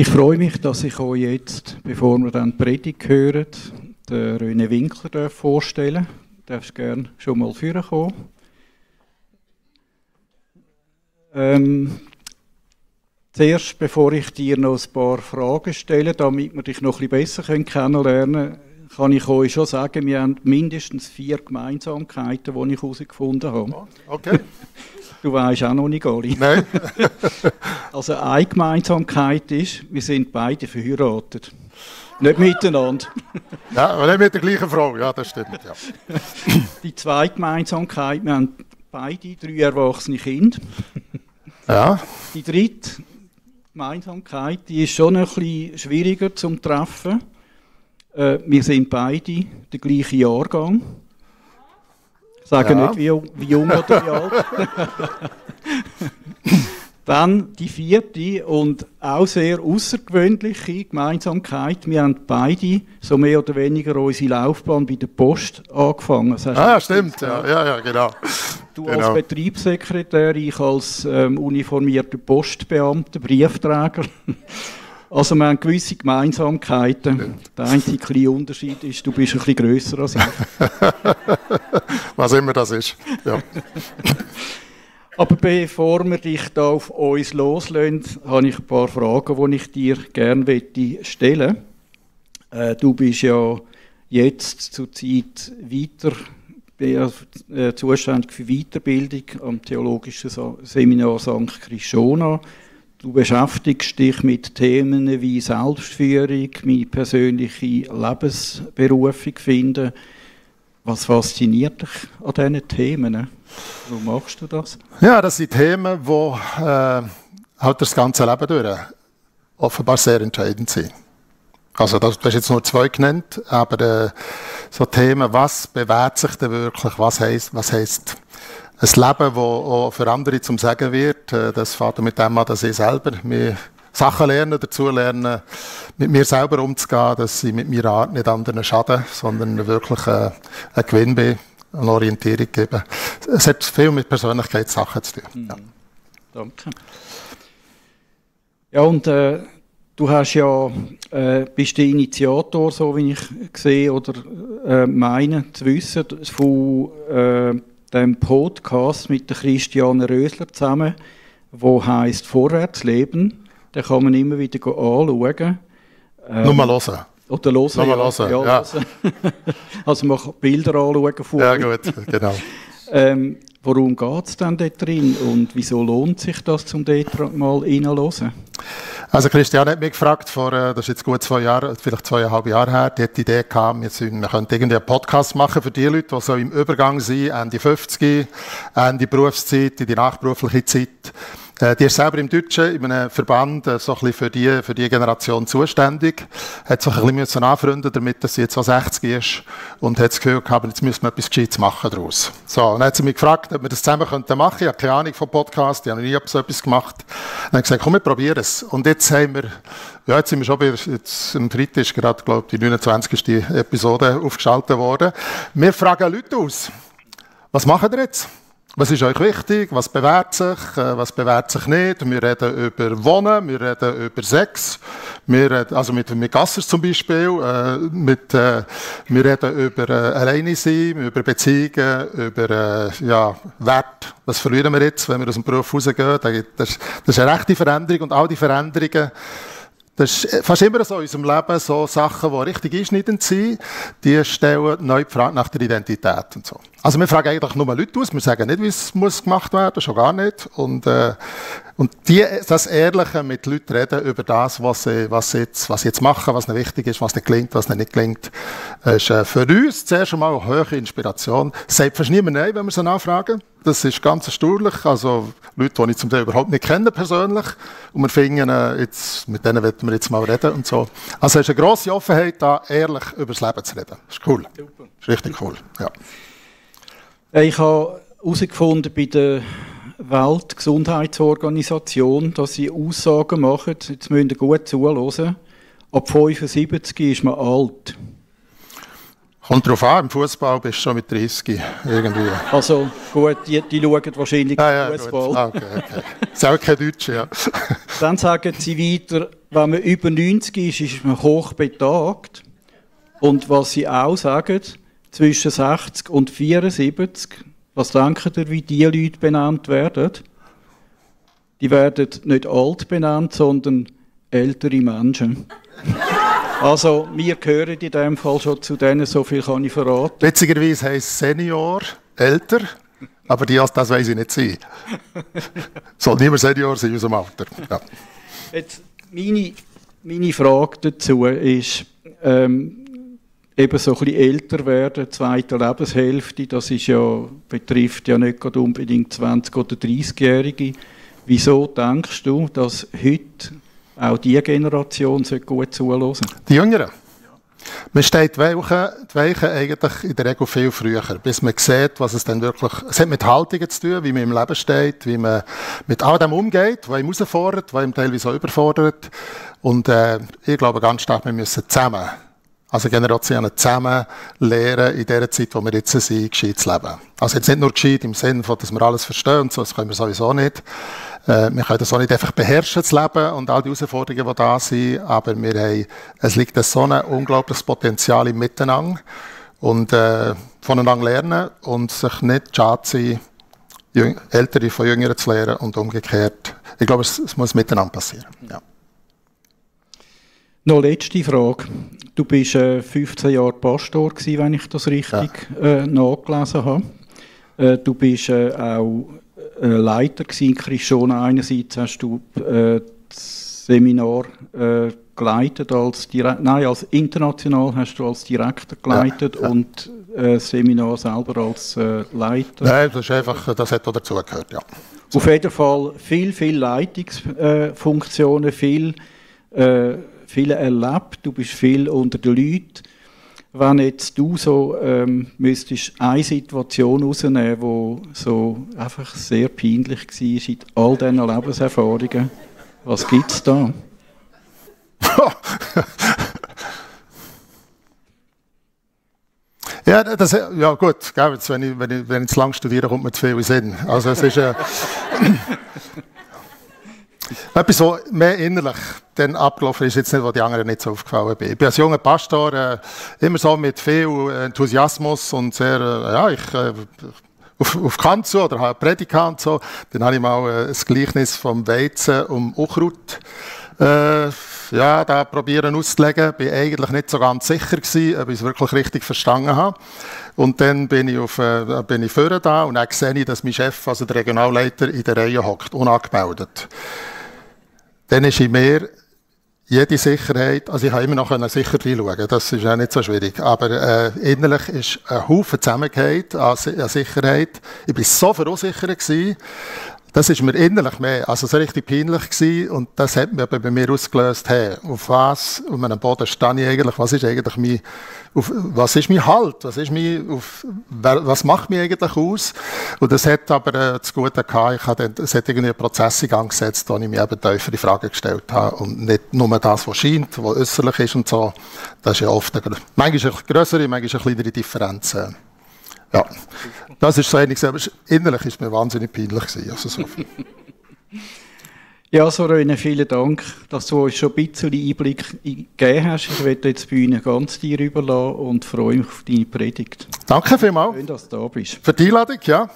Ich freue mich, dass ich euch jetzt, bevor wir dann die Predigt hören, den René Winkler vorstellen darf. Du darfst gerne schon mal vorkommen. Zuerst, bevor ich dir noch ein paar Fragen stelle, damit wir dich noch ein bisschen besser kennenlernen können, kann ich euch schon sagen, wir haben mindestens 4 Gemeinsamkeiten, die ich herausgefunden habe. Okay. Du weißt auch noch nicht alle. Nein. Also eine Gemeinsamkeit ist, wir sind beide verheiratet. Nicht miteinander. Ja, aber nicht mit der gleichen Frau, ja, das stimmt. Ja. Die zweite Gemeinsamkeit, wir haben beide 3 erwachsene Kinder. Ja. Die dritte Gemeinsamkeit, die ist schon ein bisschen schwieriger zum Treffen. Wir sind beide der gleiche Jahrgang. Ich sage nicht, wie jung oder wie alt. Dann die vierte und auch sehr außergewöhnliche Gemeinsamkeit. Wir haben beide so mehr oder weniger unsere Laufbahn bei der Post angefangen. Stimmt. Ja, genau. Du als Betriebssekretär, ich als uniformierter Postbeamter, Briefträger. Also wir haben gewisse Gemeinsamkeiten. Der einzige kleine Unterschied ist, du bist ein bisschen grösser als ich. Was immer das ist. Ja. Aber bevor wir dich da auf uns loslassen, habe ich ein paar Fragen, die ich dir gerne stellen möchte. Du bist ja jetzt zurzeit zuständig für Weiterbildung am Theologischen Seminar St. Krishona. Du beschäftigst dich mit Themen wie Selbstführung, meine persönliche Lebensberufung finden. Was fasziniert dich an diesen Themen? Warum machst du das? Ja, das sind Themen, die halt das ganze Leben durch offenbar sehr entscheidend sind. Also du hast jetzt nur 2 genannt, aber so Themen, was bewährt sich denn wirklich, was heisst ein Leben, das auch für andere zum Sagen wird, das fängt mit dem an, dass ich selber mir Sachen dazu lernen, mit mir selber umzugehen, dass ich mit meiner Art nicht anderen schaden, sondern wirklich ein Gewinn bin, eine Orientierung geben. Es hat viel mit Persönlichkeitssachen zu tun. Ja. Danke. Ja, und du hast bist der Initiator, so wie ich sehe, oder meine zu wissen, von dem Podcast mit der Christiane Rösler zusammen, wo heisst «Vorwärtsleben». Den kann man immer wieder anschauen. Nur mal hören. Oder hören, ja. Also man kann Bilder anschauen. Ja gut, genau. Worum geht es denn dort drin und wieso lohnt sich das, zum dort mal reinzuhören? Also Christiane hat mich gefragt, das ist jetzt gut 2 Jahre, vielleicht 2,5 Jahre her, die hat die Idee gehabt, wir könnten irgendwie einen Podcast machen für die Leute, die so im Übergang sind, Ende 50, Ende Berufszeit, in die nachberufliche Zeit. Die ist selber im Deutschen, in einem Verband, so ein bisschen für die Generation zuständig. Hat sich ein bisschen anfreunden damit, dass sie jetzt auch 60 ist und hat das Gefühl gehabt, jetzt müssen wir etwas Gescheites machen daraus. So, und dann hat sie mich gefragt, ob wir das zusammen machen könnten. Ich habe keine Ahnung vom Podcast, ich habe noch nie so etwas gemacht. Dann habe ich gesagt, komm, wir probieren es. Und jetzt sind wir schon am Freitag ist gerade, glaube ich, die 29. Episode aufgeschaltet worden. Wir fragen Leute aus. Was machen ihr jetzt? Was ist euch wichtig? Was bewährt sich nicht? Wir reden über Wohnen, wir reden über Sex, also mit Gassers zum Beispiel, wir reden über Alleine sein, über Beziehungen, über Wert. Was verlieren wir jetzt, wenn wir aus dem Beruf rausgehen? Das ist eine rechte Veränderung und all die Veränderungen, das ist fast immer so in unserem Leben, so Sachen, die richtig einschneidend sind, die stellen neu die Frage nach der Identität und so. Also wir fragen eigentlich nur Leute aus, wir sagen nicht, wie es gemacht werden muss, schon gar nicht. Und das Ehrliche mit Leuten reden über das, was sie jetzt machen, was ihnen wichtig ist, was ihnen gelingt, was ihnen nicht gelingt, ist für uns zuerst einmal eine hohe Inspiration. Es sagt fast niemand nein, wenn wir sie nachfragen. Das ist ganz erstaunlich. Also Leute, die ich zum Teil überhaupt nicht kenne persönlich. Und wir finden, mit denen wollen wir jetzt mal reden und so. Also es ist eine grosse Offenheit, da ehrlich über das Leben zu reden. Das ist cool. Super. Das ist richtig cool, ja. Ich habe herausgefunden bei der Weltgesundheitsorganisation, dass sie Aussagen machen, jetzt müsst ihr gut zuhören, ab 75 ist man alt. Kommt drauf an, im Fußball bist du schon mit 30 irgendwie. Also gut, die schauen wahrscheinlich Fußball. Okay. Ist auch kein Deutscher, ja. Dann sagen sie weiter, wenn man über 90 ist, ist man hochbetagt. Und was sie auch sagen, zwischen 60 und 74, was denken ihr, wie diese Leute benannt werden? Die werden nicht alt benannt, sondern ältere Menschen. Also, wir gehören in dem Fall schon zu denen, so viel kann ich verraten. Witzigerweise heisst Senior älter, aber das weiss ich nicht sein. Soll niemand Senior sein in unserem Alter. Ja. Jetzt, meine Frage dazu ist, eben so ein bisschen älter werden, zweite Lebenshälfte, das ist ja, betrifft ja nicht gerade unbedingt 20- oder 30-Jährige. Wieso denkst du, dass heute auch diese Generation gut zuhören? Die Jüngeren? Man steht die Weichen eigentlich in der Regel viel früher, bis man sieht, was es dann wirklich... Es hat mit Haltungen zu tun, wie man im Leben steht, wie man mit all dem umgeht, was ihm herausfordert, was ihm teilweise auch überfordert. Und ich glaube ganz stark, wir müssen zusammen, also Generationen zusammen lernen, in der Zeit, wo wir jetzt sind, gescheit zu leben. Also jetzt nicht nur gescheit im Sinne von, dass wir alles verstehen und so, das können wir sowieso nicht. Wir können das auch nicht einfach beherrschen, das Leben und all die Herausforderungen, die da sind, aber es liegt so ein unglaubliches Potenzial im Miteinander und voneinander lernen und sich nicht schade sein, Ältere von Jüngeren zu lernen und umgekehrt. Ich glaube, es muss miteinander passieren. Ja. Noch letzte Frage. Du warst 15 Jahre Pastor gewesen, wenn ich das richtig nachgelesen habe. Du bist auch Leiter in Krishona. Einerseits hast du das Seminar geleitet, als international hast du als Direktor geleitet und das Seminar selber als Leiter. Nein, das hat auch dazugehört, ja. Auf jeden Fall viel Leitungsfunktionen, viel erlebt, du bist viel unter den Leuten. Wenn jetzt du so müsstest eine Situation rausnehmen, die so einfach sehr peinlich war in all diesen Lebenserfahrungen, was gibt es da? Ja, gut, jetzt, wenn ich zu lang studiere, kommt mir zu viel in den Sinn. Also es ist etwas, so mehr innerlich dann abgelaufen ist, jetzt nicht, wo die anderen nicht so aufgefallen bin. Ich bin als junger Pastor immer so mit viel Enthusiasmus und sehr, auf Kant so, oder halt Predikant so. Dann habe ich mal ein Gleichnis vom Weizen um Unkraut da probieren auszulegen. Bin eigentlich nicht so ganz sicher gewesen, ob ich es wirklich richtig verstanden habe. Und dann bin ich vorne da und dann sehe ich, dass mein Chef, also der Regionalleiter, in der Reihe hockt, unangemeldet. Dann ist in mir jede Sicherheit, also ich habe immer noch sicher reinschauen, das ist ja nicht so schwierig, aber innerlich ist ein Haufen Zusammenhalt an Sicherheit. Ich war so verunsichert gewesen, das ist mir innerlich mehr, also so richtig peinlich gewesen und das hat mir bei mir ausgelöst, hey, auf meinem Boden stehe ich eigentlich, was ist mein Halt, was macht mich eigentlich aus? Und das hat aber das Gute gehabt, es hat irgendwie einen Prozess in Gang gesetzt, wo ich mir eben tiefere Fragen gestellt habe und nicht nur das, was scheint, was äußerlich ist und so, das ist ja oft manchmal eine grössere, manchmal eine kleinere Differenz. Ja, das ist so ähnlich, aber innerlich war es mir wahnsinnig peinlich gewesen. Also so. Ja, Sorene, vielen Dank, dass du uns schon ein bisschen Einblick gegeben hast. Ich werde jetzt die Bühne ganz dir überlassen und freue mich auf deine Predigt. Danke vielmals. Schön, dass du da bist. Für die Einladung, ja.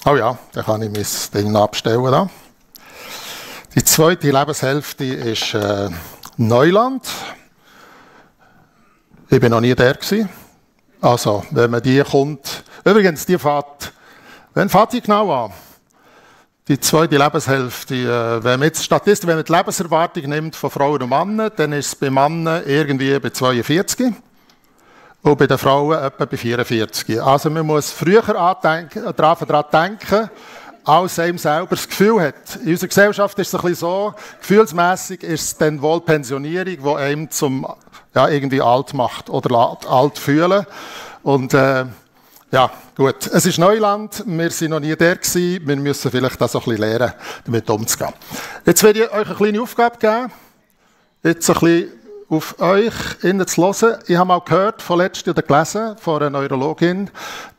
Oh ja, dann kann ich mein Ding abstellen. Da. Die zweite Lebenshälfte ist Neuland. Ich war noch nie der gewesen. Also, wenn man die kommt, übrigens, wenn die genau an? Die zweite Lebenshälfte, wenn man jetzt Statistiken, wenn man die Lebenserwartung nimmt von Frauen und Männern, dann ist es bei Männern irgendwie bei 42 und bei den Frauen etwa bei 44. Also man muss früher daran denken, als einem selber das Gefühl hat. In unserer Gesellschaft ist es ein bisschen so, gefühlsmässig ist es dann wohl Pensionierung, die einem irgendwie alt macht oder alt fühlen. Und ja, gut. Es ist Neuland, wir sind noch nie der gewesen, wir müssen vielleicht das so ein bisschen lernen, damit umzugehen. Jetzt werde ich euch eine kleine Aufgabe geben, jetzt ein bisschen auf euch innen zu hören. Ich habe mal gehört, vorletzt oder gelesen, von einer Neurologin,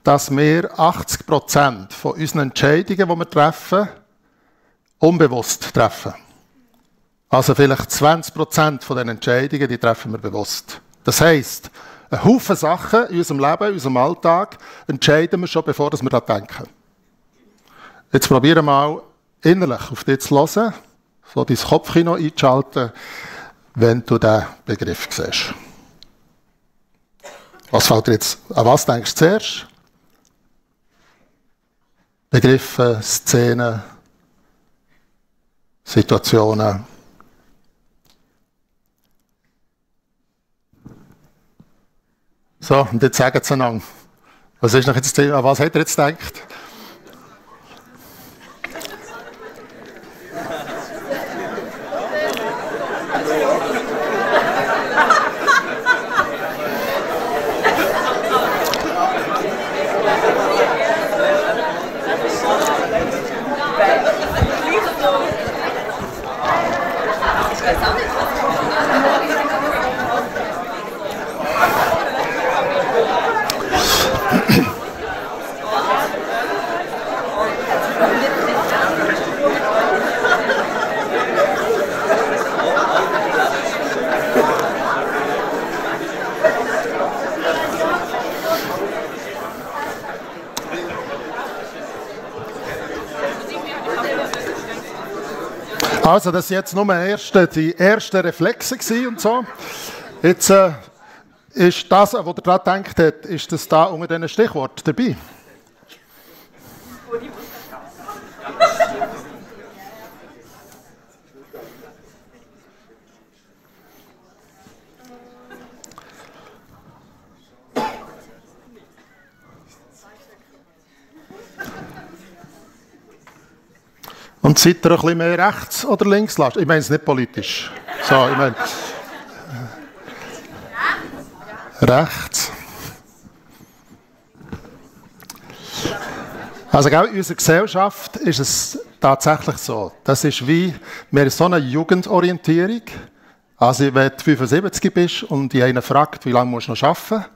dass wir 80% von unseren Entscheidungen, die wir treffen, unbewusst treffen. Also vielleicht 20% von den Entscheidungen, die treffen wir bewusst. Das heisst, ein Haufen Sachen in unserem Leben, in unserem Alltag, entscheiden wir schon, bevor wir daran denken. Jetzt probieren wir mal innerlich auf dich zu hören, so dein Kopfkino einzuschalten, wenn du diesen Begriff siehst. Was fällt dir jetzt, an was denkst du zuerst? Begriffe, Szenen, Situationen. So, und jetzt sagen Sie einander. Was ist noch jetzt, an was hat er jetzt gedacht? Also, das waren jetzt nur die ersten Reflexe und so. Jetzt ist das, was ihr daran gedacht habt, ist das da unter diesen Stichworten dabei? Und seid ihr ein bisschen mehr rechts oder links? Ich meine es nicht politisch. So, ich meine rechts. Also in unserer Gesellschaft ist es tatsächlich so. Das ist wie, wir haben so eine Jugendorientierung. Also wenn du 75 bist und die einen fragt, wie lange musst du noch arbeiten,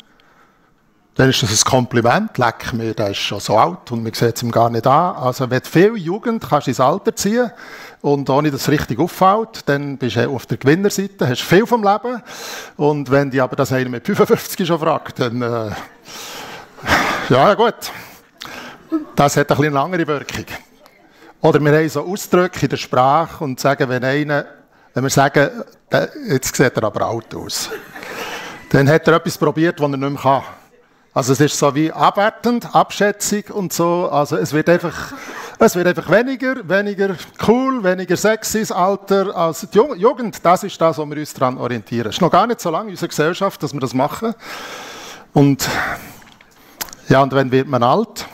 dann ist das ein Kompliment. Leck mir, der ist schon so alt und man sieht es ihm gar nicht an. Also wenn du viel Jugend kannst ins Alter ziehen und ohne dass es richtig auffällt, dann bist du auf der Gewinnerseite, hast viel vom Leben. Und wenn dich aber das einer mit 55 schon fragt, dann ja gut, das hat ein bisschen eine andere Wirkung. Oder wir haben so Ausdrücke in der Sprache und sagen, wenn wir sagen, jetzt sieht er aber alt aus, dann hat er etwas probiert, was er nicht mehr kann. Also es ist so wie abwertend, Abschätzung und so. Also es wird einfach weniger cool, weniger sexy, das Alter als die Jugend. Das ist das, wo wir uns daran orientieren. Es ist noch gar nicht so lange in unserer Gesellschaft, dass wir das machen. Und ja, und wann wird man alt?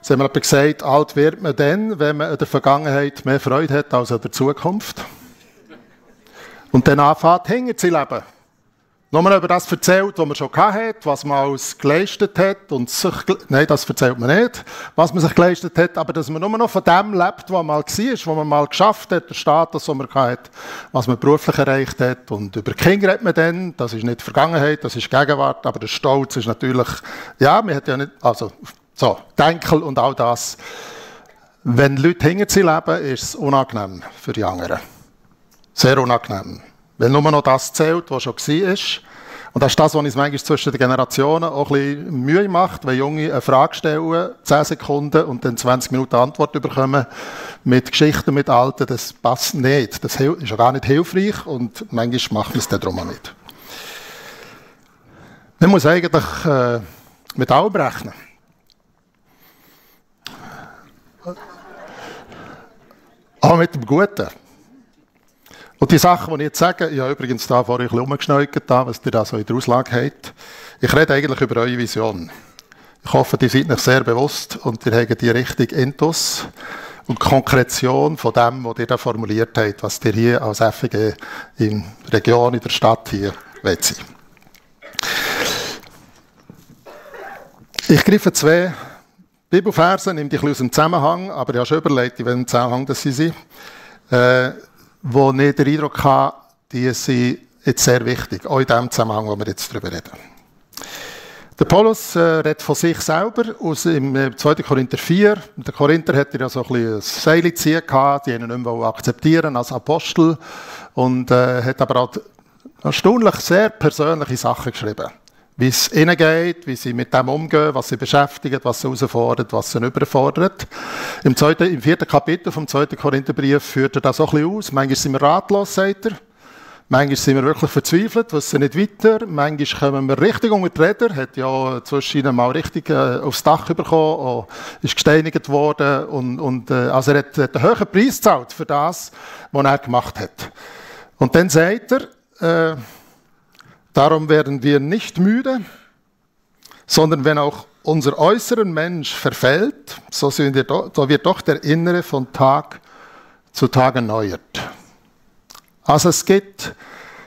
Das haben wir gesagt, alt wird man dann, wenn man in der Vergangenheit mehr Freude hat als in der Zukunft. Und dann anfängt, hinter zu leben. Nochmal über das erzählt, was man schon hatte, was man alles geleistet hat. Nein, das erzählt man nicht, was man sich geleistet hat, aber dass man nur noch von dem lebt, was man mal war, was man mal geschafft hat, der Status, den man hatte, was man beruflich erreicht hat. Und über Kinder redet man dann, das ist nicht die Vergangenheit, das ist Gegenwart, aber der Stolz ist natürlich, ja, man hat ja nicht, also, so, Denkel und all das. Wenn Leute hinter sie leben, ist es unangenehm für die anderen. Sehr unangenehm. Weil nur noch das zählt, was schon war. Und das ist das, was uns manchmal zwischen den Generationen auch ein bisschen Mühe macht, wenn Junge eine Frage stellen, 10 Sekunden und dann 20 Minuten Antwort bekommen mit Geschichten, mit Alten. Das passt nicht. Das ist ja gar nicht hilfreich und manchmal macht man es dann darum auch nicht. Man muss eigentlich mit allem rechnen. Auch mit dem Guten. Und die Sachen, die ich jetzt sage, ich habe übrigens da vorhin ein bisschen rumgeschneugt, was ihr da so in der Auslage habt. Ich rede eigentlich über eure Vision. Ich hoffe, ihr seid euch sehr bewusst und ihr habt die richtige Intus und Konkretion von dem, was ihr da formuliert habt, was ihr hier als FEG in der Region, in der Stadt hier wollt sein. Ich greife 2 Bibelverse, nehme die ein bisschen aus dem Zusammenhang, aber ich habe schon überlegt, in welchem Zusammenhang das sie sind. Wo ich den Eindruck habe, die sind jetzt sehr wichtig, auch in dem Zusammenhang, wo wir jetzt darüber reden. Der Paulus redet von sich selber im 2. Korinther 4. Der Korinther hatte ja so ein bisschen ein Seil ziehen gehabt, die ihn nicht mehr akzeptieren als Apostel. Und hat aber auch erstaunlich sehr persönliche Sachen geschrieben. Wie es ihnen geht, wie sie mit dem umgehen, was sie beschäftigt, was sie herausfordert, was sie überfordert. Im 4. Kapitel vom 2. Korintherbrief führt er das so ein bisschen aus. Manchmal sind wir ratlos, sagt er. Manchmal sind wir wirklich verzweifelt, wissen nicht weiter. Manchmal kommen wir richtig unter die Räder. Hat ja zwischen mal richtig aufs Dach bekommen, ist gesteinigt worden. Also er hat einen hohen Preis gezahlt für das, was er gemacht hat. Und dann sagt er, darum werden wir nicht müde, sondern wenn auch unser äußerer Mensch verfällt, so wird doch der innere von Tag zu Tag erneuert. Also es gibt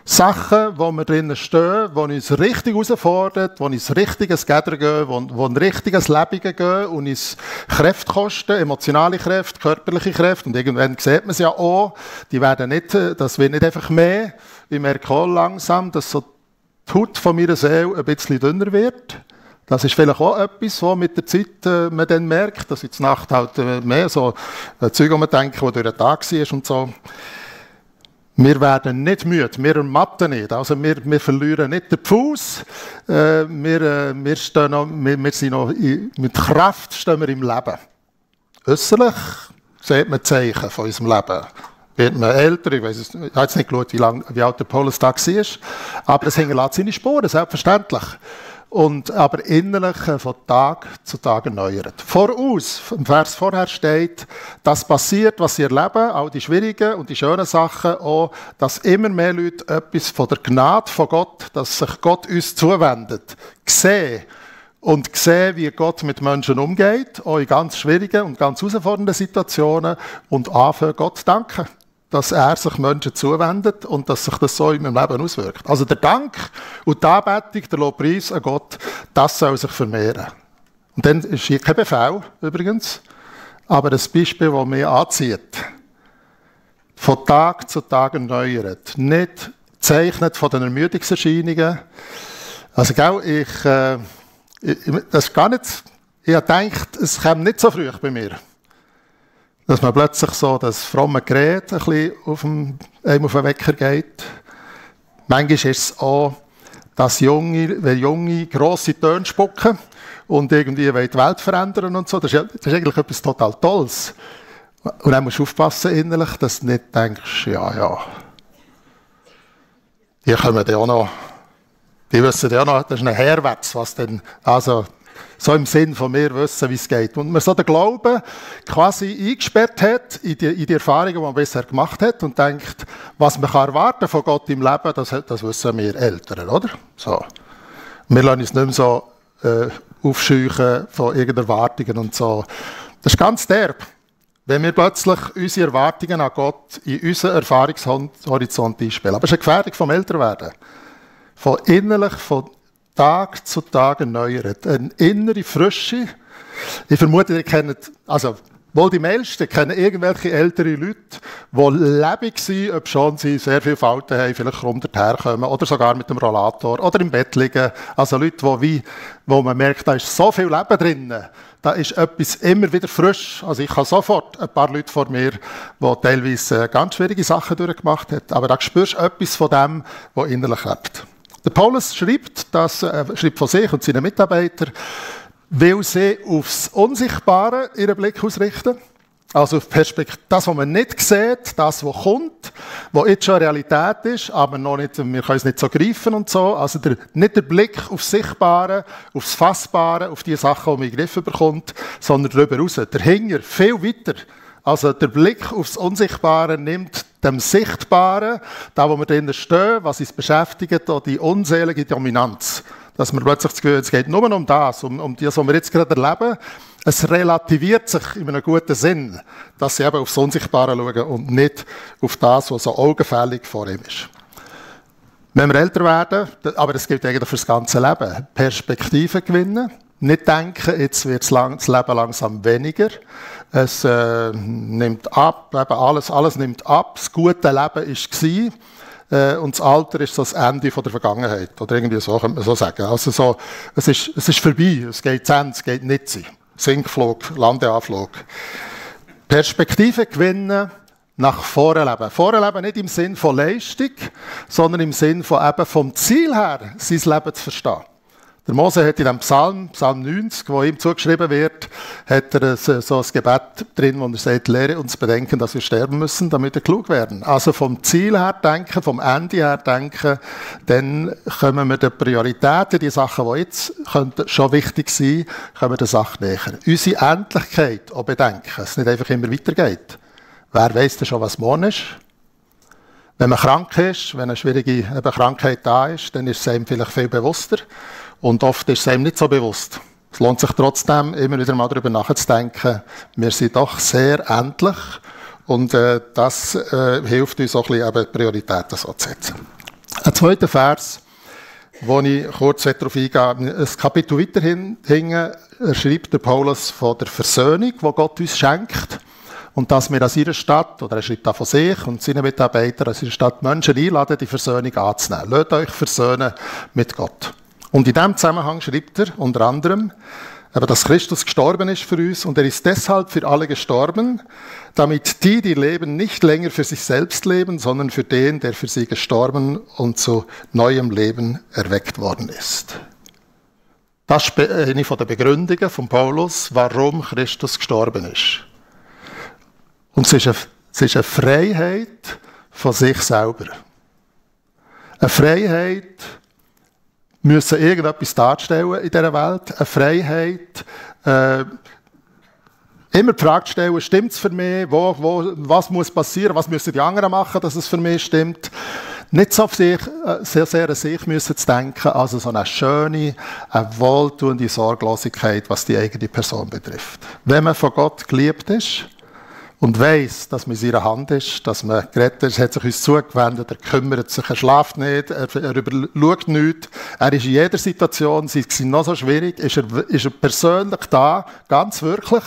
Sachen, wo wir drinnen stehen, die uns richtig herausfordern, die uns richtiges Gädern gehen, die ein richtiges Leben gehen und uns Kräfte kosten, emotionale Kräfte, körperliche Kräfte. Und irgendwann sieht man es ja auch, das wird nicht einfach mehr. Ich merke auch langsam, dass so die Haut von meiner Seele ein bisschen dünner wird. Das ist vielleicht auch etwas, was mit der Zeit man dann merkt, dass in der Nacht halt mehr so Zeug, wo man denkt, die durch den Tag war und so. Wir werden nicht müde, wir ermatten nicht, also wir verlieren nicht den Fuß, wir sind noch mit Kraft stehen wir im Leben. Äußerlich sieht man Zeichen von unserem Leben. Wird man älter, ich habe jetzt nicht geschaut, wie alt der Paulus da war, aber es hinterlässt seine Spuren, selbstverständlich. Aber innerlich von Tag zu Tag erneuert. Voraus, im Vers vorher steht, das passiert, was sie erleben, auch die schwierigen und die schönen Sachen, auch, dass immer mehr Leute etwas von der Gnade von Gott, dass sich Gott uns zuwendet, sehen und sehen, wie Gott mit Menschen umgeht, auch in ganz schwierigen und ganz herausfordernden Situationen und anfangen, Gott zu danken, dass er sich Menschen zuwendet und dass sich das so in meinem Leben auswirkt. Also der Dank und die Anbetung, der Lobpreis an Gott, das soll sich vermehren. Und dann ist hier kein Befehl übrigens, aber ein Beispiel, das mich anzieht. Von Tag zu Tag erneuert. Nicht gezeichnet von den Ermüdungserscheinungen. Also das ist gar nicht, ich habe gedacht, es kommt nicht so früh bei mir. Dass man plötzlich so das fromme Gerät ein bisschen einem auf den Wecker geht. Manchmal ist es auch, dass wenn Junge grosse Töne spucken und irgendwie die Welt verändern und so. Das ist eigentlich etwas total Tolles. Und dann musst du aufpassen innerlich, dass du nicht denkst, ja, die kommen ja auch noch, die wissen ja auch noch, das ist ein Herwärts, was denn, also, so im Sinn von mir wissen, wie es geht. Und man so den Glauben quasi eingesperrt hat in die Erfahrungen, die man bisher gemacht hat und denkt, was man erwarten von Gott im Leben, das wissen wir Eltern, oder? So. Wir lassen uns nicht mehr so aufscheuchen von irgendeinen Erwartungen und so. Das ist ganz derb. Wenn wir plötzlich unsere Erwartungen an Gott in unseren Erfahrungshorizont einspielen. Aber es ist eine Gefährdung vom Älterwerden. Von innerlich, von Tag zu Tag erneuert. Eine innere Frische. Ich vermute, ihr kennt, also wohl die meisten kennen irgendwelche ältere Leute, die lebendig sind, ob schon sie sehr viele Falten haben, vielleicht krumm daherkommen oder sogar mit dem Rollator oder im Bett liegen. Also Leute, wo man merkt, da ist so viel Leben drin. Da ist etwas immer wieder frisch. Also ich habe sofort ein paar Leute vor mir, die teilweise ganz schwierige Sachen durchgemacht haben. Aber da spürst du etwas von dem, was innerlich lebt. Der Paulus schreibt von sich und seinen Mitarbeitern, weil sie aufs Unsichtbare ihren Blick ausrichten. Also auf das, was man nicht sieht, das, was kommt, was jetzt schon Realität ist, aber noch nicht, wir können es nicht so greifen und so. Also nicht der Blick aufs Sichtbare, aufs Fassbare, auf die Sachen, die man in den Griff bekommt, sondern darüber raus. Der Hinger viel weiter. Also der Blick aufs Unsichtbare nimmt dem Sichtbaren, da wo wir drinnen stehen, was uns beschäftigt, auch die unselige Dominanz. Dass man plötzlich das Gefühl, es geht nur um das, um das, was wir jetzt gerade erleben. Es relativiert sich in einem guten Sinn, dass sie eben aufs Unsichtbare schauen und nicht auf das, was so augenfällig vor ihm ist. Wenn wir älter werden, aber das gilt eigentlich für das ganze Leben, Perspektiven gewinnen. Nicht denken, jetzt wird das Leben langsam weniger. Es nimmt ab, eben alles nimmt ab. Das gute Leben war. und das Alter ist so das Ende von der Vergangenheit. Oder irgendwie so, könnte man so sagen. Also so, es ist vorbei, es geht zu Ende, es geht nicht sein. Sinkflug, Landeanflug. Perspektive gewinnen, nach vorne leben. Vorne leben nicht im Sinn von Leistung, sondern im Sinn von eben vom Ziel her, sein Leben zu verstehen. Der Mose hat in dem Psalm 90, wo ihm zugeschrieben wird, hat er so ein Gebet drin, wo er sagt, lehre uns bedenken, dass wir sterben müssen, damit wir klug werden. Also vom Ziel her denken, vom Ende her denken, dann kommen wir den Prioritäten, die Sachen, die jetzt schon wichtig sein, kommen der Sache näher. Unsere Endlichkeit auch bedenken, es nicht einfach immer weitergeht. Wer weiss denn schon, was morgen ist? Wenn man krank ist, wenn eine schwierige Krankheit da ist, dann ist es einem vielleicht viel bewusster. Und oft ist es einem nicht so bewusst. Es lohnt sich trotzdem, immer wieder mal darüber nachzudenken, wir sind doch sehr endlich und das hilft uns auch ein bisschen, Prioritäten so zu setzen. Ein zweiter Vers, wo ich kurz darauf eingehe, ein Kapitel weiter hinten schreibt der Paulus von der Versöhnung, die Gott uns schenkt. Und dass wir an seiner Stadt, oder er schreibt auch von sich und seinen Mitarbeitern, an seiner Stadt Menschen einladen, die Versöhnung anzunehmen. Lasst euch versöhnen mit Gott. Und in diesem Zusammenhang schreibt er unter anderem, dass Christus gestorben ist für uns und er ist deshalb für alle gestorben, damit die leben, nicht länger für sich selbst leben, sondern für den, der für sie gestorben und zu neuem Leben erweckt worden ist. Das ist eine von den Begründungen von Paulus, warum Christus gestorben ist. Und es ist eine Freiheit von sich selber. Eine Freiheit, müssen irgendetwas darstellen in dieser Welt. Eine Freiheit, immer die Frage stellen, stimmt es für mich? Was muss passieren? Was müssen die anderen machen, dass es für mich stimmt? Nicht so auf sich, sehr, sehr an sich müssen zu denken, also so eine schöne, eine wohltuende Sorglosigkeit, was die eigene Person betrifft. Wenn man von Gott geliebt ist, und weiss, dass man in seiner Hand ist, dass man gerettet ist, hat sich uns zugewendet, er kümmert sich, er schläft nicht, er überschaut nichts, er ist in jeder Situation, sei es noch so schwierig, ist er persönlich da, ganz wirklich.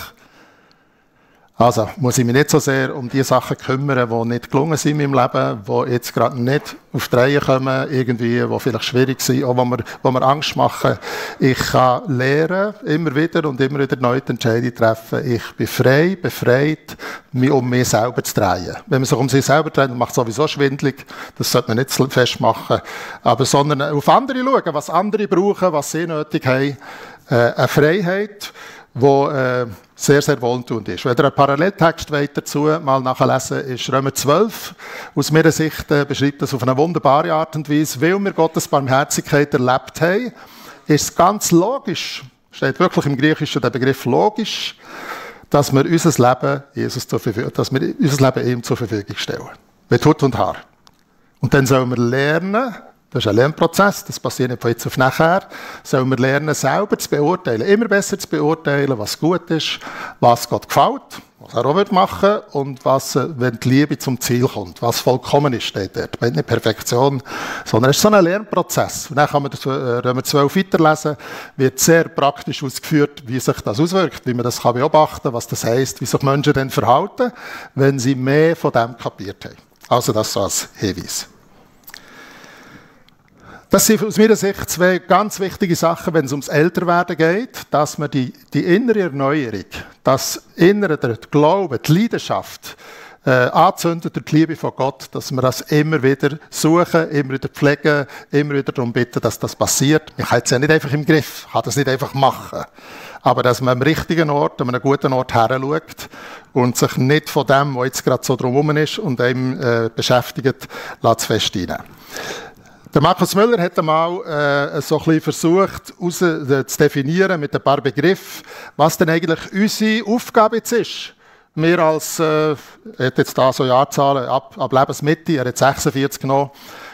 Also muss ich mich nicht so sehr um die Sachen kümmern, die nicht gelungen sind in meinem Leben, die jetzt gerade nicht auf die Reihe kommen, irgendwie, die vielleicht schwierig sind, auch wo mir Angst machen. Ich kann lernen, immer wieder neu die Entscheidung treffen. Ich bin frei, befreit, mich um mich selber zu drehen. Wenn man sich um sich selber dreht, macht es sowieso schwindelig. Das sollte man nicht festmachen. Aber sondern auf andere schauen, was andere brauchen, was sie nötig haben. Eine Freiheit, die sehr, sehr wohltuend ist. Wenn ihr einen Paralleltext dazu mal nachlesen, ist Römer 12. Aus meiner Sicht beschreibt das auf eine wunderbare Art und Weise. Weil wir Gottes Barmherzigkeit erlebt haben, ist es ganz logisch, steht wirklich im Griechischen der Begriff logisch, dass wir unser Leben ihm zur Verfügung stellen. Mit Hut und Haar. Und dann sollen wir lernen, das ist ein Lernprozess, das passiert nicht von jetzt auf nachher, sollen wir lernen, selber zu beurteilen, immer besser zu beurteilen, was gut ist, was Gott gefällt, was er auch machen will und was, wenn die Liebe zum Ziel kommt, was vollkommen ist, steht dort. Nicht Perfektion, sondern es ist so ein Lernprozess. Und dann kann man das Römer 12 weiterlesen, wird sehr praktisch ausgeführt, wie sich das auswirkt, wie man das kann beobachten, was das heisst, wie sich Menschen dann verhalten, wenn sie mehr von dem kapiert haben. Also das so als Hinweis. Das sind aus meiner Sicht zwei ganz wichtige Sachen, wenn es ums Älterwerden geht, dass man die innere Erneuerung, das Innere, der Glaube, die Leidenschaft, anzündet durch die Liebe von Gott, dass wir das immer wieder suchen, immer wieder pflegen, immer wieder darum bitten, dass das passiert. Ich habe es ja nicht einfach im Griff, kann das nicht einfach machen. Aber dass man am richtigen Ort, an einem guten Ort her schaut und sich nicht von dem, was jetzt gerade so drumherum ist und einem beschäftigt, zu fest reinnehmen. Der Markus Müller hat einmal so ein bisschen versucht, zu definieren mit ein paar Begriffen, was denn eigentlich unsere Aufgabe jetzt ist. Wir als, er hat jetzt da so Jahrzahlen ab Lebensmitte, er hat 46 genommen.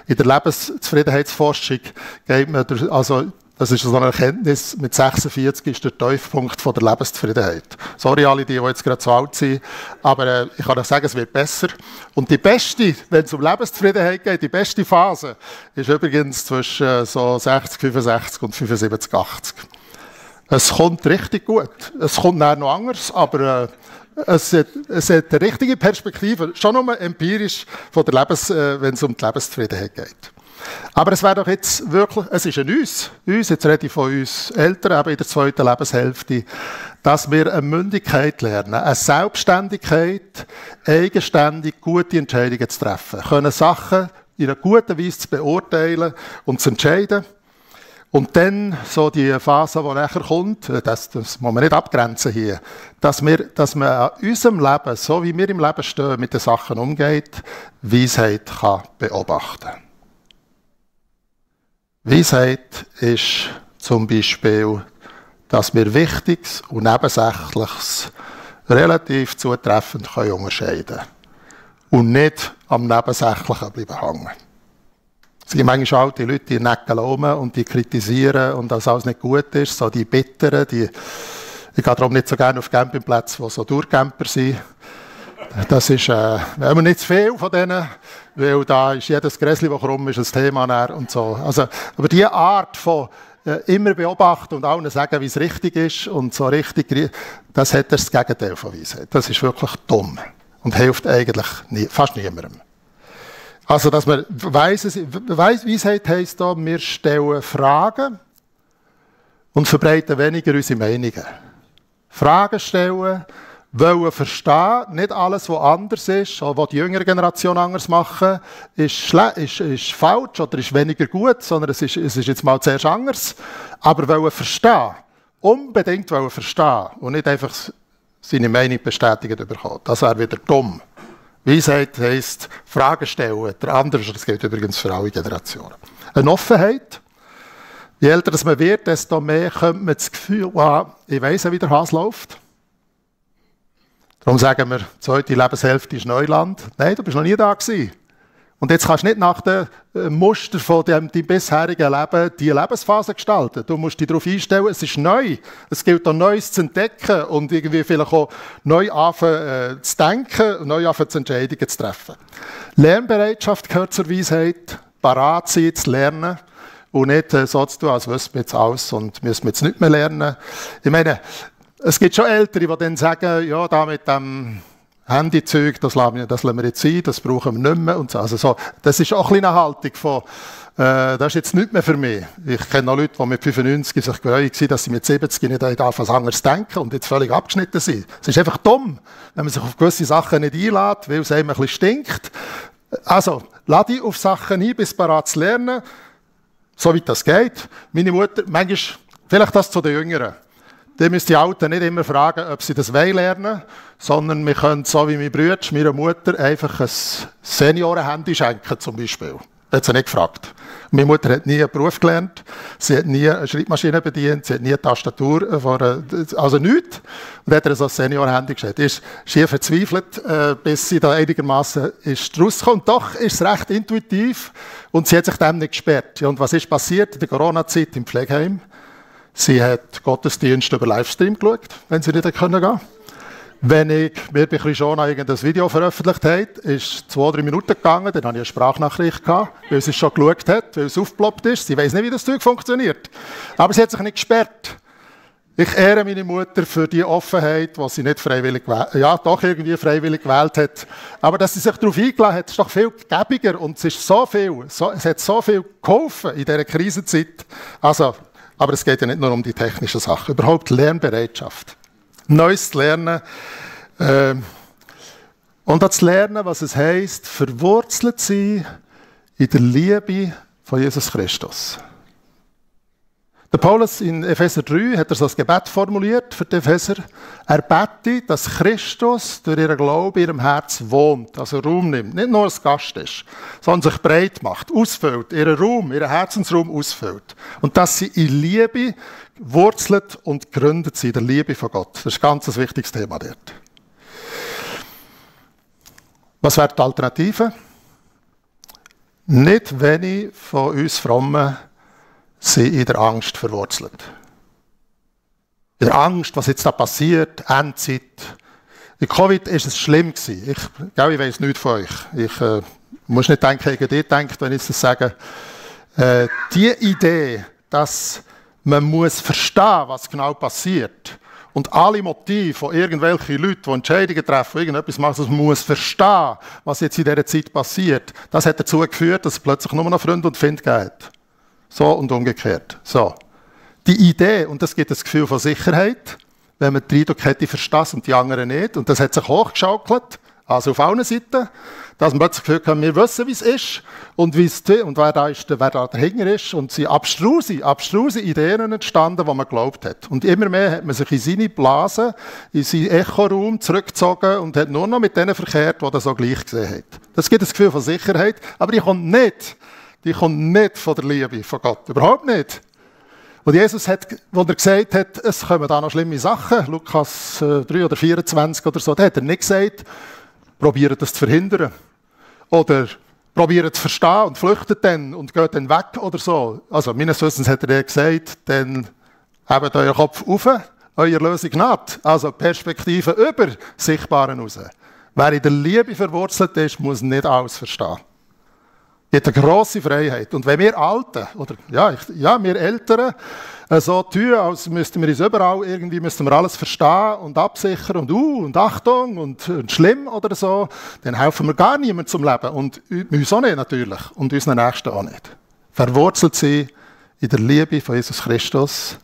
In der Lebenszufriedenheitsforschung geht man, also das ist so eine Erkenntnis, mit 46 ist der Tiefpunkt von der Lebenszufriedenheit. Sorry alle, die jetzt gerade zu alt sind, aber ich kann euch sagen, es wird besser. Und die beste, wenn es um Lebenszufriedenheit geht, die beste Phase ist übrigens zwischen so 60, 65 und 75, 80. Es kommt richtig gut. Es kommt nachher noch anders, aber es hat eine richtige Perspektive, schon nur empirisch, von der wenn es um die Lebenszufriedenheit geht. Aber es wäre doch jetzt wirklich, es ist an uns, jetzt rede ich von uns Eltern, eben in der zweiten Lebenshälfte, dass wir eine Mündigkeit lernen, eine Selbstständigkeit, eigenständig gute Entscheidungen zu treffen, können Sachen in einer guten Weise zu beurteilen und zu entscheiden. Und dann so die Phase, die nachher kommt, das muss man nicht abgrenzen hier, dass man an unserem Leben, so wie wir im Leben stehen, mit den Sachen umgeht, Weisheit kann beobachten. Weisheit ist zum Beispiel, dass wir Wichtiges und Nebensächliches relativ zutreffend unterscheiden können und nicht am Nebensächlichen bleiben hängen. Es gibt manchmal alte Leute, die necken und die kritisieren und dass alles nicht gut ist, so die Bitteren, ich gehe darum nicht so gerne auf Campingplätze, die so Durchcamper sind. Das ist, wir haben nicht zu viel von denen, weil da ist jedes Gräschen, das krumm ist, ein Thema und so. Also, aber diese Art von immer beobachten und allen sagen, wie es richtig ist und so richtig, das hat das Gegenteil von Weisheit. Das ist wirklich dumm und hilft eigentlich fast niemandem. Also, dass man Weisheit heisst da, wir stellen Fragen und verbreiten weniger unsere Meinungen. Fragen stellen, wollen verstehen, nicht alles, was anders ist, oder was die jüngere Generation anders machen, ist falsch oder ist weniger gut, sondern es ist jetzt mal zuerst anders. Aber wollen verstehen, unbedingt wollen verstehen und nicht einfach seine Meinung bestätigt bekommen. Das wäre wieder dumm. Weisheit heisst Fragen stellen. Der andere, das gilt übrigens für alle Generationen. Eine Offenheit. Je älter man wird, desto mehr kommt man das Gefühl, ich weiss ja, wie der Hase läuft. Darum sagen wir, die zweite Lebenshälfte ist Neuland. Nein, du bist noch nie da gewesen. Und jetzt kannst du nicht nach dem Muster von deinem bisherigen Leben die Lebensphase gestalten. Du musst dich darauf einstellen, es ist neu. Es gilt auch Neues zu entdecken und irgendwie vielleicht auch neu anfangen zu denken und neu anfangen zu Entscheidungen zu treffen. Lernbereitschaft gehört zur Weisheit, parat sein zu lernen und nicht so zu tun, als wüssten wir jetzt alles und müssen wir jetzt nicht mehr lernen. Ich meine, es gibt schon Ältere, die dann sagen, ja, da mit dem Handyzeug, das lassen wir jetzt sein, das brauchen wir nicht mehr. Und so. Also so, das ist auch eine Haltung von, das ist jetzt nicht mehr für mich. Ich kenne auch Leute, die mit 95 sich gereut waren, dass sie mit 70 nicht etwas anderes denken und jetzt völlig abgeschnitten sind. Es ist einfach dumm, wenn man sich auf gewisse Sachen nicht einlädt, weil es einem ein bisschen stinkt. Also, lade dich auf Sachen ein, bis bereit zu lernen, soweit das geht. Meine Mutter, manchmal, vielleicht das zu den Jüngeren. Die müssen die Alten nicht immer fragen, ob sie das lernen wollen, sondern wir können, so wie mein Bruder, meiner Mutter, einfach ein Senioren-Handy schenken, zum Beispiel. Das hat sie nicht gefragt. Meine Mutter hat nie einen Beruf gelernt, sie hat nie eine Schreibmaschine bedient, sie hat nie eine Tastatur, also nichts. Und hat ihr so ein Senioren-Handy geschenkt. Sie ist schier verzweifelt, bis sie da einigermaßen rausgekommen. Und doch ist es recht intuitiv und sie hat sich dem nicht gesperrt. Ja, und was ist passiert in der Corona-Zeit im Pflegeheim? Sie hat Gottesdienste über Livestream geschaut, wenn sie nicht gehen konnte. Wenn wir bei Krishona irgendein Video veröffentlicht haben, ist 2-3 Minuten gegangen, dann hatte ich eine Sprachnachricht gehabt, weil sie es schon geschaut hat, weil es aufgeploppt ist. Sie weiss nicht, wie das Zeug funktioniert. Aber sie hat sich nicht gesperrt. Ich ehre meine Mutter für die Offenheit, die sie nicht freiwillig irgendwie freiwillig gewählt hat. Aber dass sie sich darauf eingeladen hat, ist doch viel gäbiger und es ist es hat so viel geholfen in dieser Krisenzeit. Also, aber es geht ja nicht nur um die technischen Sachen. Überhaupt Lernbereitschaft. Neues zu lernen. Und auch zu lernen, was es heisst, verwurzelt zu sein in der Liebe von Jesus Christus. Der Paulus in Epheser 3 hat so ein Gebet formuliert für die Epheser. Er betet, dass Christus durch ihren Glauben in ihrem Herz wohnt, also Raum nimmt, nicht nur als Gast ist, sondern sich breit macht, ausfüllt, ihren Raum, ihren Herzensraum ausfüllt. Und dass sie in Liebe wurzelt und gegründet sind, in der Liebe von Gott. Das ist ein ganz wichtiges Thema dort. Was wäre die Alternative? Nicht wenig von uns Frommen sind in der Angst verwurzelt. In der Angst, was jetzt da passiert, Endzeit. In Covid war es schlimm. Ich weiss nichts von euch. Ich muss nicht denken, ich denkt, wenn ich das sage. Die Idee, dass man muss verstehen, was genau passiert Und alle Motive von irgendwelchen Leuten, die Entscheidungen treffen, die irgendetwas machen, dass man muss verstehen, was jetzt in dieser Zeit passiert, das hat dazu geführt, dass es plötzlich nur noch Freunde und Finde gibt. So und umgekehrt. So. Die Idee, und das gibt ein Gefühl von Sicherheit, wenn man den Eindruck hat, ich verstehe es und die anderen nicht, und das hat sich hochgeschaukelt, also auf allen Seiten, dass man plötzlich das Gefühl hat, wir wissen, wie es ist und wer da dahinter ist. Und es sind abstruse Ideen entstanden, die man geglaubt hat. Und immer mehr hat man sich in seine Blase, in seinen Echoraum zurückgezogen und hat nur noch mit denen verkehrt, die das so gleich gesehen haben. Das gibt ein Gefühl von Sicherheit, aber die kommt nicht von der Liebe von Gott. Überhaupt nicht. Und Jesus hat, als er gesagt hat, es kommen da noch schlimme Sachen, Lukas 3 oder 24 oder so, da hat er nicht gesagt, probiert das zu verhindern. Oder probiert zu verstehen und flüchtet dann und geht dann weg oder so. Also meines Wissens hat er gesagt, dann hebt euren Kopf auf, eure Lösung naht. Also Perspektive über Sichtbaren raus. Wer in der Liebe verwurzelt ist, muss nicht alles verstehen. Die hat eine grosse Freiheit. Und wenn wir Alten, oder wir Älteren, so tun, als müssten wir uns überall irgendwie alles verstehen und absichern und Achtung und schlimm oder so, dann helfen wir gar niemandem zum Leben. Und uns auch nicht natürlich. Und unseren Nächsten auch nicht. Verwurzelt sie in der Liebe von Jesus Christus,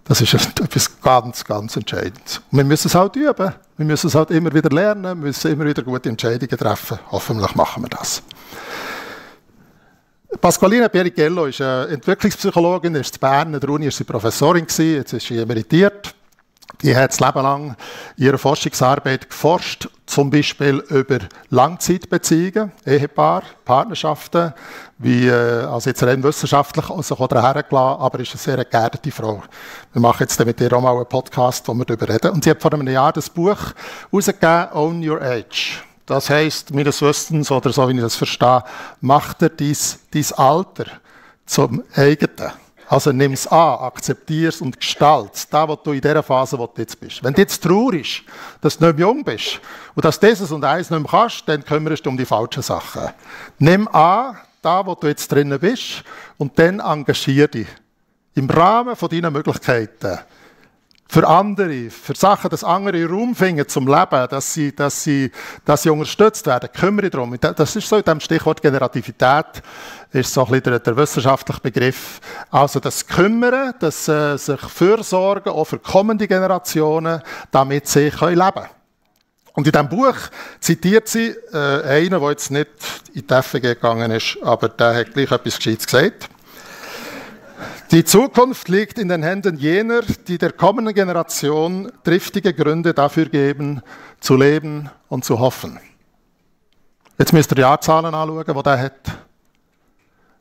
das ist etwas ganz, ganz Entscheidendes. Und wir müssen es halt üben. Wir müssen es halt immer wieder lernen, wir müssen immer wieder gute Entscheidungen treffen. Hoffentlich machen wir das. Pasqualina Pierichello ist eine Entwicklungspsychologin, ist in Bern an der Uni, ist sie Professorin gewesen, jetzt ist sie emeritiert. Die hat das Leben lang in ihrer Forschungsarbeit geforscht, zum Beispiel über Langzeitbeziehungen, Ehepaar, Partnerschaften, wie, also jetzt rein wissenschaftlich sich auch daher gelassen, aber ist eine sehr geerdete Frau. Wir machen jetzt mit ihr auch mal einen Podcast, wo wir darüber reden. Und sie hat vor einem Jahr das Buch herausgegeben, Own Your Age. Das heisst, meines Wissens, oder so wie ich das verstehe, macht er dein Alter zum eigenen. Also nimm es an, akzeptier es und gestalt es, das, was du in dieser Phase, wo du jetzt bist. Wenn du jetzt traurig bist, dass du nicht mehr jung bist und dass du dieses und eins nicht mehr kannst, dann kümmerst du um die falschen Sachen. Nimm an, das, wo du jetzt drinnen bist, und dann engagier dich. Im Rahmen von deinen Möglichkeiten. Für andere, für Sachen, dass andere Raum finden zum Leben, dass sie unterstützt werden, kümmere dich darum. Das ist so in dem Stichwort Generativität, ist so ein bisschen der wissenschaftliche Begriff. Also das Kümmern, das sich fürsorgen, auch für kommende Generationen, damit sie leben können. Und in diesem Buch zitiert sie einen, der jetzt nicht in die FG gegangen ist, aber der hat gleich etwas Gescheites gesagt. Die Zukunft liegt in den Händen jener, die der kommenden Generation triftige Gründe dafür geben, zu leben und zu hoffen. Jetzt müsst ihr die Jahrzahlen anschauen, die der hat.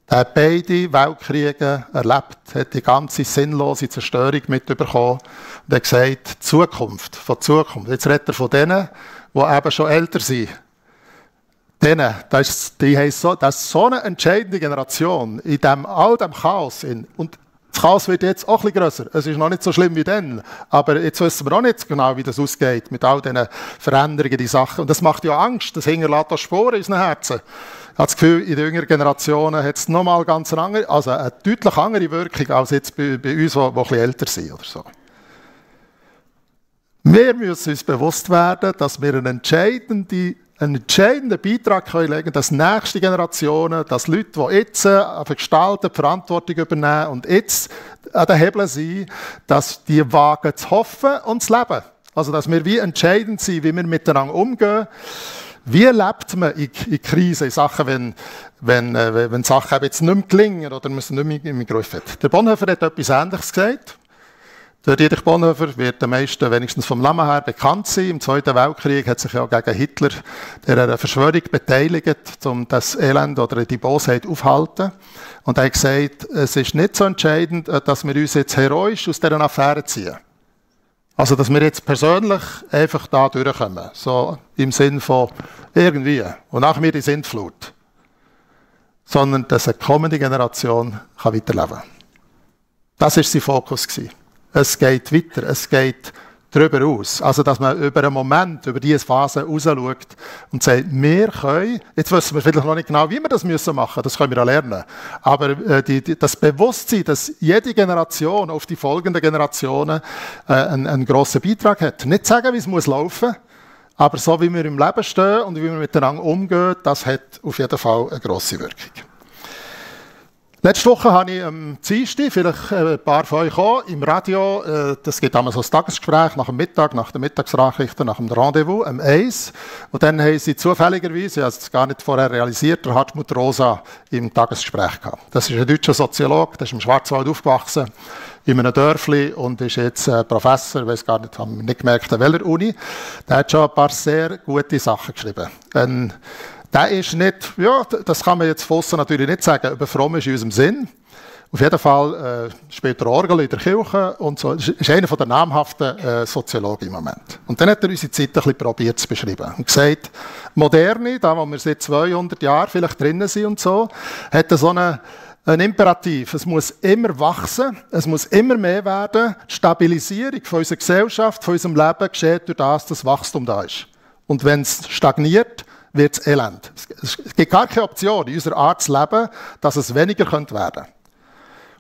Der hat beide Weltkriege erlebt, hat die ganze sinnlose Zerstörung mitbekommen und hat gesagt, Zukunft, von Zukunft. Jetzt redet er von denen, die eben schon älter sind. Das ist so eine entscheidende Generation in all dem Chaos. Und das Chaos wird jetzt auch ein bisschen grösser. Es ist noch nicht so schlimm wie dann. Aber jetzt wissen wir auch nicht genau, wie das ausgeht mit all diesen Veränderungen, die Sachen. Und das macht ja Angst. Das hinterlässt auch Spuren in unseren Herzen. Ich habe das Gefühl, in den jüngeren Generationen hat es nochmal ganz eine deutlich andere Wirkung als jetzt bei uns, die ein bisschen älter sind oder so. Wir müssen uns bewusst werden, dass wir einen entscheidenden Beitrag legen können, dass nächste Generationen, dass Leute, die jetzt gestalten, die Verantwortung übernehmen und jetzt an den Hebeln sind, dass die wagen zu hoffen und zu leben. Also, dass wir wie entscheidend sind, wie wir miteinander umgehen. Wie lebt man in Krisen, in Sachen, wenn Sachen jetzt nicht mehr gelingen oder man sie nicht mehr im Griff hat? Der Bonhoeffer hat etwas Ähnliches gesagt. Der Dietrich Bonhoeffer wird den meisten wenigstens vom Namen her bekannt sein. Im Zweiten Weltkrieg hat sich ja gegen Hitler der Verschwörung beteiligt, um das Elend oder die Bosheit aufzuhalten. Und er hat gesagt, es ist nicht so entscheidend, dass wir uns jetzt heroisch aus dieser Affäre ziehen. Also, dass wir jetzt persönlich einfach da durchkommen. So im Sinn von irgendwie. Und nach mir die Sintflut. Sondern, dass eine kommende Generation weiterleben kann. Das war sein Fokus. Es geht weiter. Es geht darüber aus. Also, dass man über einen Moment, über diese Phase rausschaut und sagt, wir können, jetzt wissen wir vielleicht noch nicht genau, wie wir das machen müssen, das können wir auch lernen. Aber das Bewusstsein, dass jede Generation auf die folgenden Generationen einen grossen Beitrag hat. Nicht sagen, wie es muss laufen, aber so wie wir im Leben stehen und wie wir miteinander umgehen, das hat auf jeden Fall eine grosse Wirkung. Letzte Woche habe ich am Dienstag, vielleicht ein paar von euch auch, im Radio, das gibt einmal so ein Tagesgespräch nach dem Mittag, nach den Mittagsnachrichten, nach dem Rendezvous, am 1. Und dann haben sie zufälligerweise, ich habe es gar nicht vorher realisiert, der Hartmut Rosa im Tagesgespräch gehabt. Das ist ein deutscher Soziologe, der ist im Schwarzwald aufgewachsen, in einem Dörfli und ist jetzt Professor, ich weiß gar nicht, haben wir nicht gemerkt, an welcher Uni. Der hat schon ein paar sehr gute Sachen geschrieben. Der ist nicht, ja, das kann man jetzt von aussen natürlich nicht sagen, aber fromm ist in unserem Sinn. Auf jeden Fall spielt er Orgel in der Kirche und so. Ist einer der namhaften Soziologen im Moment. Und dann hat er unsere Zeit ein bisschen probiert zu beschreiben. Und gesagt, Moderne, da wo wir seit 200 Jahren vielleicht drinnen sind und so, hat so einen Imperativ. Es muss immer wachsen, es muss immer mehr werden. Die Stabilisierung von unserer Gesellschaft, von unserem Leben geschieht durch das, dass Wachstum da ist. Und wenn es stagniert, wird es elend. Es gibt gar keine Option in unserer Art zu leben, dass es weniger werden könnte.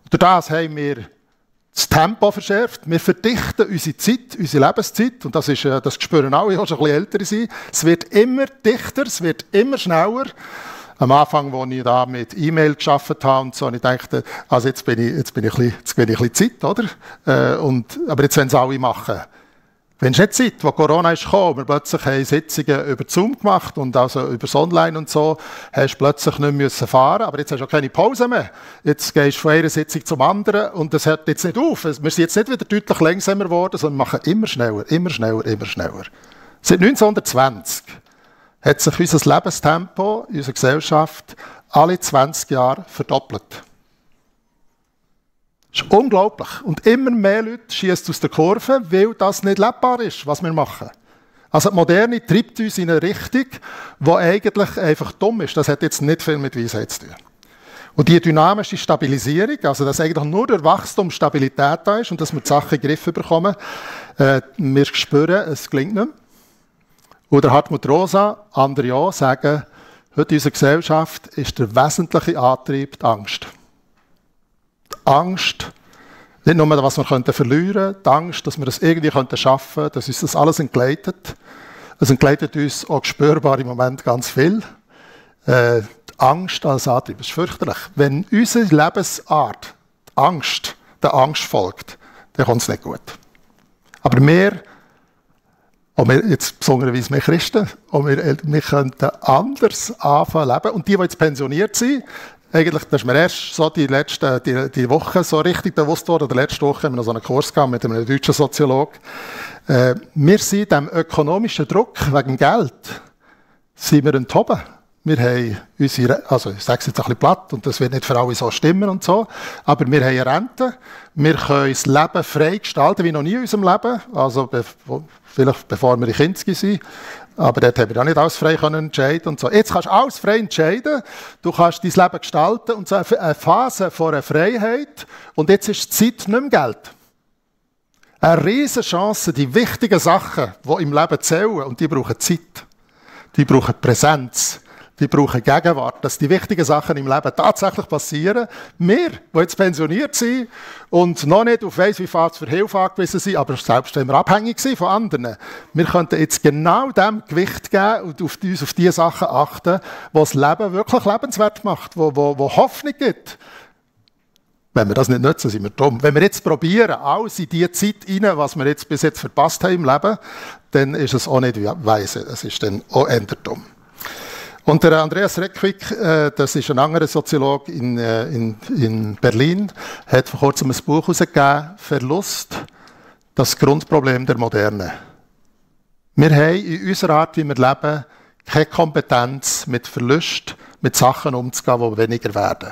Durch das haben wir das Tempo verschärft. Wir verdichten unsere Zeit, unsere Lebenszeit. Und das spüren alle, die schon ein bisschen älter sind. Es wird immer dichter, es wird immer schneller. Am Anfang, als ich da mit E-Mail gearbeitet habe und so, und ich dachte, also jetzt bin ich ein bisschen Zeit, oder? Aber jetzt wollen es alle machen. Wenn es nicht Zeit, wo Corona ist gekommen, wir plötzlich haben Sitzungen über Zoom gemacht und also über Online und so, hast du plötzlich nicht mehr fahren, aber jetzt hast du auch keine Pause mehr. Jetzt gehst du von einer Sitzung zum anderen und das hört jetzt nicht auf. Wir sind jetzt nicht wieder deutlich langsamer geworden, sondern machen immer schneller, immer schneller, immer schneller. Seit 1920 hat sich unser Lebenstempo, unsere Gesellschaft, alle 20 Jahre verdoppelt. Das ist unglaublich. Und immer mehr Leute schießen aus der Kurve, weil das nicht lebbar ist, was wir machen. Also die Moderne treibt uns in eine Richtung, die eigentlich einfach dumm ist. Das hat jetzt nicht viel mit Weisheit zu tun. Und die dynamische Stabilisierung, also dass eigentlich nur durch Wachstum Stabilität da ist und dass wir die Sachen in den Griff bekommen, wir spüren, es gelingt nicht mehr. Oder Hartmut Rosa, andere auch, sagen, heute in unserer Gesellschaft ist der wesentliche Antrieb die Angst. Die Angst, nicht nur, was wir verlieren könnten, die Angst, dass wir das irgendwie schaffen könnten, dass uns das alles entgleitet. Es entgleitet uns auch spürbar im Moment ganz viel. Die Angst als Antrieb ist fürchterlich. Wenn unsere Lebensart, die Angst, der Angst folgt, dann kommt es nicht gut. Aber wir, jetzt besondererweise wir Christen, wir könnten anders anfangen zu leben. Und die jetzt pensioniert sind, eigentlich, das ist mir erst so die Woche so richtig bewusst worden. Oder letzte Woche haben wir noch so einen Kurs gehabt mit einem deutschen Soziologen. Wir sind dem ökonomischen Druck wegen Geld sind wir enthoben. Wir haben unsere, also ich sage es jetzt ein bisschen platt und das wird nicht für alle so stimmen und so, aber wir haben eine Rente, wir können das Leben frei gestalten wie noch nie in unserem Leben, also vielleicht bevor wir Kinder sind, aber dort haben wir auch nicht alles frei entscheiden und so. Jetzt kannst du alles frei entscheiden, du kannst dein Leben gestalten und so eine Phase von einer Freiheit und jetzt ist die Zeit nicht mehr Geld. Eine riesige Chance, die wichtigen Sachen, die im Leben zählen, und die brauchen Zeit, die brauchen Präsenz. Die brauchen Gegenwart, dass die wichtigen Sachen im Leben tatsächlich passieren. Wir, die jetzt pensioniert sind und noch nicht auf weiss wie Fahrt für Hilfe angewiesen sind, aber selbst wenn wir abhängig sind von anderen, wir könnten jetzt genau dem Gewicht geben und uns auf die Sachen achten, die das Leben wirklich lebenswert macht, wo Hoffnung gibt. Wenn wir das nicht nutzen, sind wir dumm. Wenn wir jetzt probieren, alles in die Zeit rein, was wir jetzt bis jetzt verpasst haben im Leben, dann ist es auch nicht weise. Es ist dann auch eher dumm. Und der Andreas Reckwig, das ist ein anderer Soziologe in Berlin, hat vor kurzem ein Buch herausgegeben, «Verlust, das Grundproblem der Moderne». Wir haben in unserer Art, wie wir leben, keine Kompetenz, mit Verlust, mit Sachen umzugehen, die weniger werden.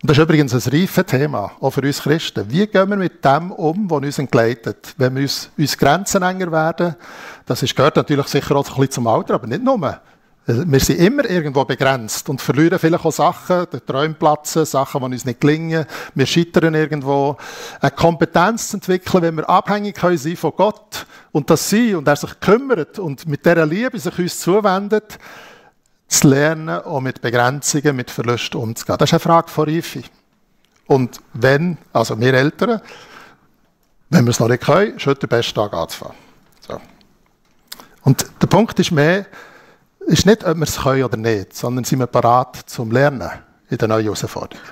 Und das ist übrigens ein reifes Thema, auch für uns Christen. Wie gehen wir mit dem um, was uns entgleitet? Wenn wir uns Grenzen enger werden, das gehört natürlich sicher auch ein bisschen zum Alter, aber nicht nur. Wir sind immer irgendwo begrenzt und verlieren vielleicht auch Sachen, die Träume platzen, Sachen, die uns nicht gelingen. Wir scheitern irgendwo. Eine Kompetenz zu entwickeln, wenn wir abhängig sein können von Gott und das sein und er sich kümmert und mit dieser Liebe sich uns zuwendet, zu lernen, auch mit Begrenzungen, mit Verlusten umzugehen. Das ist eine Frage von Reife. Und wenn, also wir Eltern, wenn wir es noch nicht können, ist heute der beste Tag anzufangen. So. Und der Punkt ist mehr, ist nicht, ob wir es können oder nicht, sondern sind wir bereit zum Lernen in der neuen Herausforderung.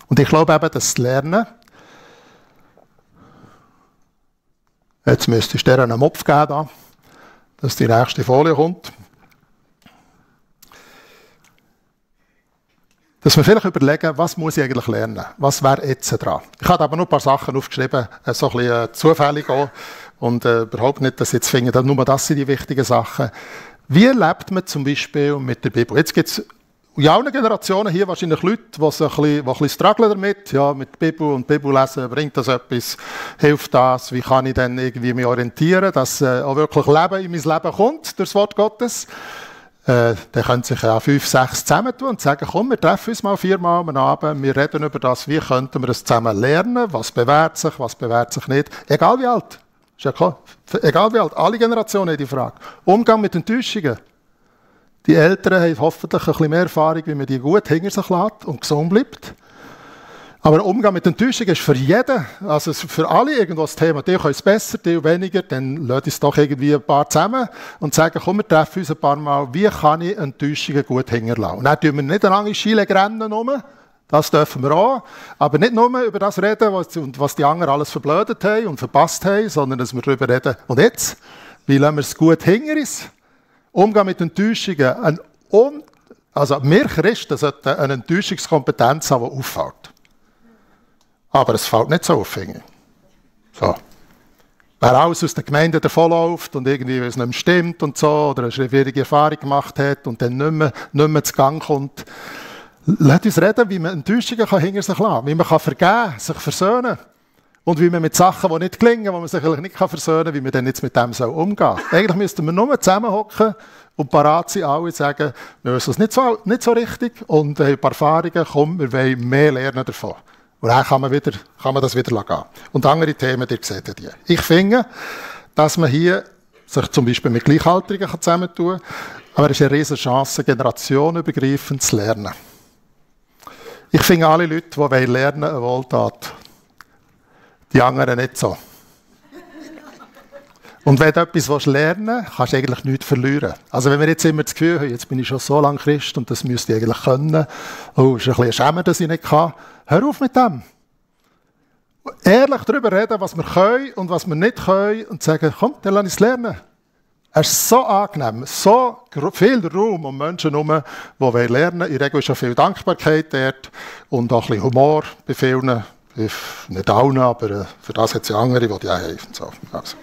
Und ich glaube eben, dass das Lernen, jetzt müsste ich dir einen Mopf geben, da, dass die nächste Folie kommt, dass wir vielleicht überlegen, was muss ich eigentlich lernen? Was wäre jetzt dran? Ich habe aber noch ein paar Sachen aufgeschrieben, so ein bisschen zufällig auch, und überhaupt nicht, dass ich jetzt finde, nur das sind die wichtigen Sachen. Wie lebt man zum Beispiel mit der Bibel? Jetzt gibt es in allen Generationen hier wahrscheinlich Leute, die ein bisschen strugglen damit. Ja, mit der Bibel und Bibel lesen, bringt das etwas? Hilft das? Wie kann ich dann irgendwie mich orientieren, dass auch wirklich Leben in mein Leben kommt, durch das Wort Gottes? Dann können sich ja 5, 6 zusammentun und sagen, komm, wir treffen uns mal 4-mal am Abend, wir reden über das, wie könnten wir es zusammen lernen, was bewährt sich nicht. Egal wie alt. Ist ja klar. Egal wie alt, alle Generationen haben die Frage. Umgang mit Enttäuschungen. Die Eltern haben hoffentlich ein bisschen mehr Erfahrung, wie man die gut hinter sich lässt und gesund bleibt. Aber Umgang mit Enttäuschungen ist für jeden, also für alle irgendwo das Thema. Die können es besser, die weniger, dann lassen uns doch irgendwie ein paar zusammen und sagen, komm, wir treffen uns ein paar Mal, wie kann ich Enttäuschungen gut hinterlassen? Und dann tun wir nicht eine lange Schiele rennen rum. Das dürfen wir auch, aber nicht nur über das reden, was die anderen alles verblödet haben und verpasst haben, sondern dass wir darüber reden. Und jetzt, wie lassen wir es gut hinter uns? Umgehen mit Enttäuschungen. Also wir Christen sollten eine Enttäuschungskompetenz haben, die auffällt. Aber es fällt nicht so auf. So. Wer alles aus der Gemeinde davonläuft und irgendwie es nicht mehr stimmt und so, oder eine schwierige Erfahrung gemacht hat und dann nicht mehr zu Gang kommt, lasst uns reden, wie man Enttäuschungen hinter sich lassen kann, wie man vergeben kann, sich versöhnen und wie man mit Sachen, die nicht gelingen, die man sich nicht versöhnen kann, wie man dann jetzt mit dem umgehen soll. Eigentlich müssten wir nur zusammenhocken und parat sein, alle sagen, wir wissen es nicht so richtig und haben ein paar Erfahrungen, komm, wir wollen mehr lernen davon. Und dann kann man das wieder gehen. Und andere Themen, ihr seht die. Ich finde, dass man hier sich zum Beispiel mit Gleichaltrigen zusammentun kann, aber es ist eine riesige Chance, generationenübergreifend zu lernen. Ich finde, alle Leute, die lernen wollen, eine Wohltat. Die anderen nicht so. Und wenn du etwas lernen willst, kannst du eigentlich nichts verlieren. Also wenn wir jetzt immer das Gefühl haben, jetzt bin ich schon so lange Christ und das müsste ich eigentlich können, oh, ist ein bisschen schämen, dass ich nicht kann, hör auf mit dem. Ehrlich darüber reden, was wir können und was wir nicht können und sagen, komm, dann lass ich es lernen. Es ist so angenehm, so viel Raum um Menschen herum, die lernen wollen. In der Regel ist schon viel Dankbarkeit dort und auch ein bisschen Humor bei vielen. Nicht allen, aber für das hat es ja andere, die auch helfen. So. Also.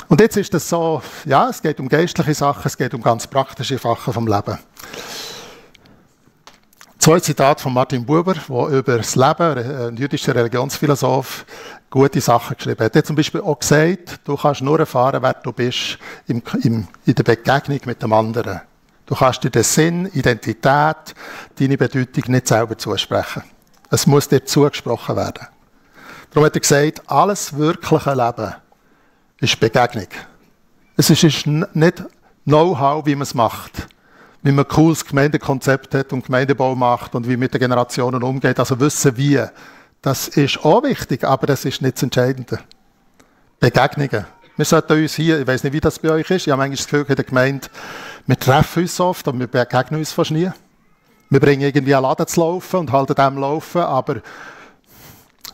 Und jetzt ist es so, ja, es geht um geistliche Sachen, es geht um ganz praktische Sachen vom Leben. 2 Zitate von Martin Buber, der über das Leben, ein jüdischer Religionsphilosoph, gute Sachen geschrieben hat. Er hat zum Beispiel auch gesagt, du kannst nur erfahren, wer du bist in der Begegnung mit dem anderen. Du kannst dir den Sinn, Identität, deine Bedeutung nicht selber zusprechen. Es muss dir zugesprochen werden. Darum hat er gesagt, alles wirkliche Leben ist Begegnung. Es ist nicht Know-how, wie man es macht. Wie man ein cooles Gemeindekonzept hat und Gemeindebau macht und wie man mit den Generationen umgeht. Also wissen wie. Das ist auch wichtig, aber das ist nicht das Entscheidende. Begegnungen. Wir sollten uns hier, ich weiß nicht, wie das bei euch ist, ich habe manchmal das Gefühl in der Gemeinde, wir treffen uns oft und wir begegnen uns fast nie. Wir bringen irgendwie einen Laden zu laufen und halten dem laufen, aber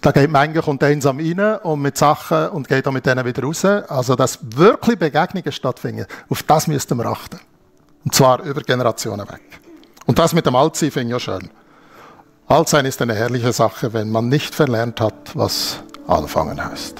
da geht manchmal kommt einsam rein und mit Sachen und geht auch mit denen wieder raus. Also, dass wirklich Begegnungen stattfinden, auf das müssten wir achten. Und zwar über Generationen weg. Und das mit dem Altsein finde ich auch schön. Altsein ist eine herrliche Sache, wenn man nicht verlernt hat, was Anfangen heißt.